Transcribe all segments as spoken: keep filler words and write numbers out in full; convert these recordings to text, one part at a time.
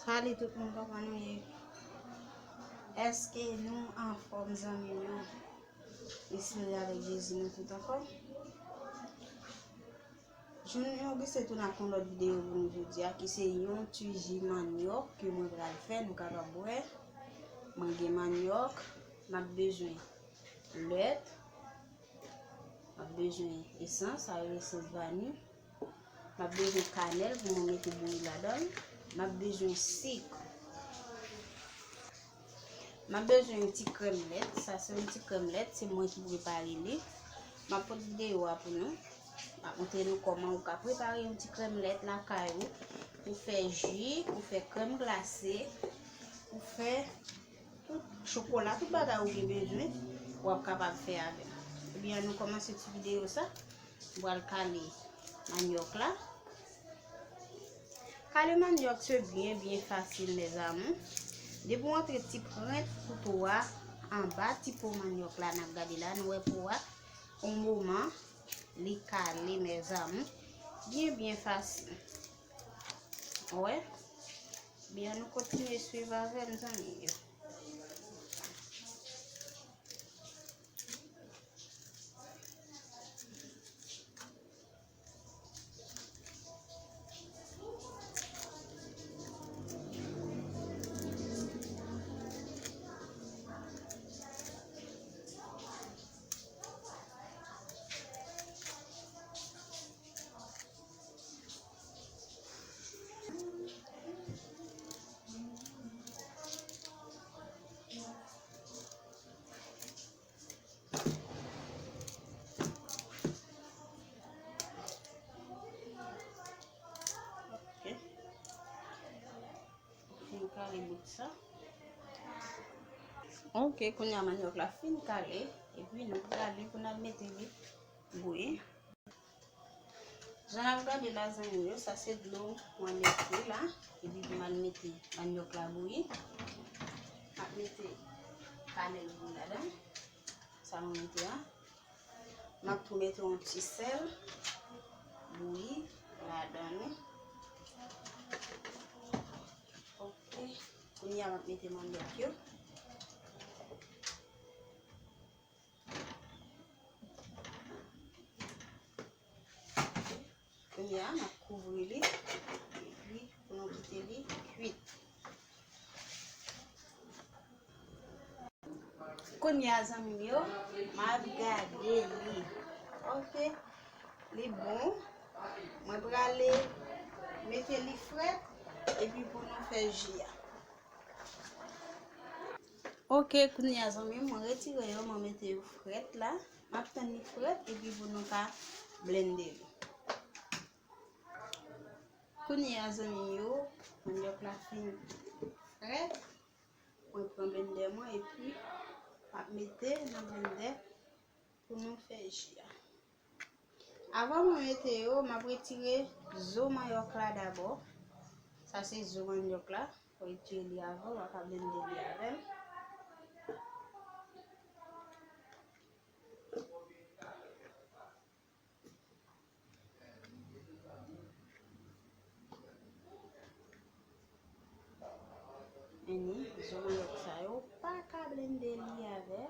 Salut tout moun, kòman nou ye? Èske nou anfòm, zanmi m yo? Espere avèk Jezi nou tout anfòm. Jounen yo, Ogusten tounen ak yon lòt videyo pou nou jodi a, ki se yon ti ji manyòk ke mwen pral fè, nou kapab wè. Mwen gen manyòk, m ap bezwen lèt, m ap bezwen esans, sa yo esans vani. M ap bezwen kanèl pou mwen mete bouyi ladan l. M ap bezwen sik. M ap bezwen yon ti krèm lèt. Sa se yon ti krèm lèt, se mwen ki prepare li. M ap pote videyo a pou nou. M ap montre nou kòman ou ka prepare yon ti krèm lèt lakay ou. Ou fè ji, ou fè krèm glase, ou fè tout chokola, tout bagay ou gen bezwen, w ap kapab fè avè l. Ebyen, ann nou kòmanse ti videyo sa. M pral kale manyòk la. Kale manyòk se byen, byen fasil, mes amours. Depi w antre ti pwent kouto a anba ti po manyòk la, n ap gade la, nou wè po a, yon moman, li kale, mes amours. Byen, byen fasil. Wè? Byen, nou kontinye swiv avè m, zanmi yo. Ok. Fin kale bout sa. Ok, kounye a manyòk la fin kale. Epi nou prale pou n al mete li bouyi. Jan n ap gade la, zanmi yo, sa se dlo mwen mete la. Epi pou m al mete manyòk la bouyi. M ap mete kanèl bouyi ladan. Sa mwen mete a. M ap tou mete yon ti sèl bouyi ladan li. Ok. Kounye a m ap mete manyòk yo. Kounye a, n ap kouvri li, epi pou nou kite li kwit. Kounye a, zanmi m yo, m ap gade li. Ok, li bon. Mwen prale mete li frèt, epi pou nou fè ji a. Ok, kounye a, zanmi m, mwen retire yo, mwen mete yo frèt la. M ap tann li frèt, epi pou nou ka blende li. Kounye a, zanmi m yo, manyòk la fin frèt. Mwen pran blendè mwen, epi m ap mete nan blendè pou nou fè ji a. Avan mwen mete yo, m ap retire zo manyòk la dabò. Sa se zo manyòk la. Fò w retire li avan, w a ka blende li avè l. Anyway, zo manyòk sa yo, pa ka blende li avè.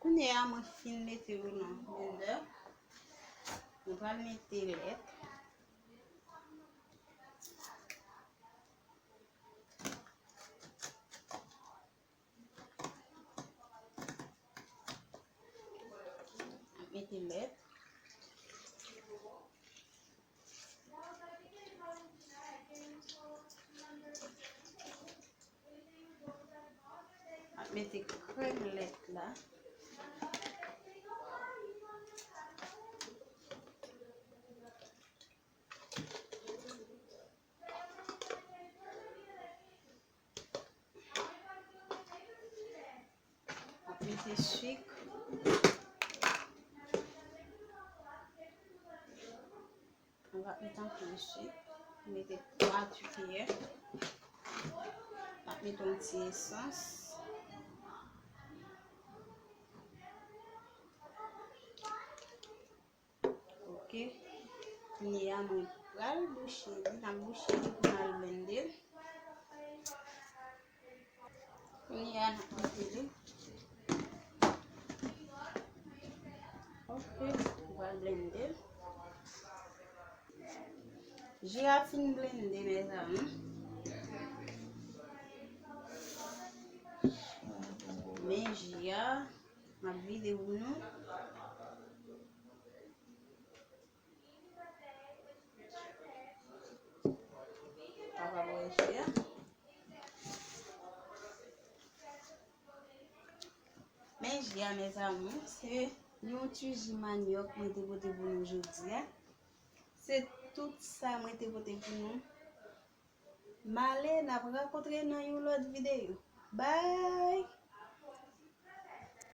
Kounye a, mwen fin mete yo nan blendè. Mwen pral mete lèt. Mete lèt. Mete krèm lèt la. Ti sik. Nou pa mete anpil sik. Mete twa ti kiyè. N ap mete yon ti esans. Ok. Kounye a, mwen pral bouche li. N ap bouche li pou n al blende l. Kounye a, n ap mete li. Ok, nou pral blende l. Ji a fin blende, mezanmi. Men ji a, m ap vide pou nou. Papa bwè ji a. Men ji a, mes amours, se yon ti ji manyòk mwen te pote pou nou jodi a. Se tout sa mwen te pote pou nou. M ale, n ap rankontre nan yon lòt videyo. Bye!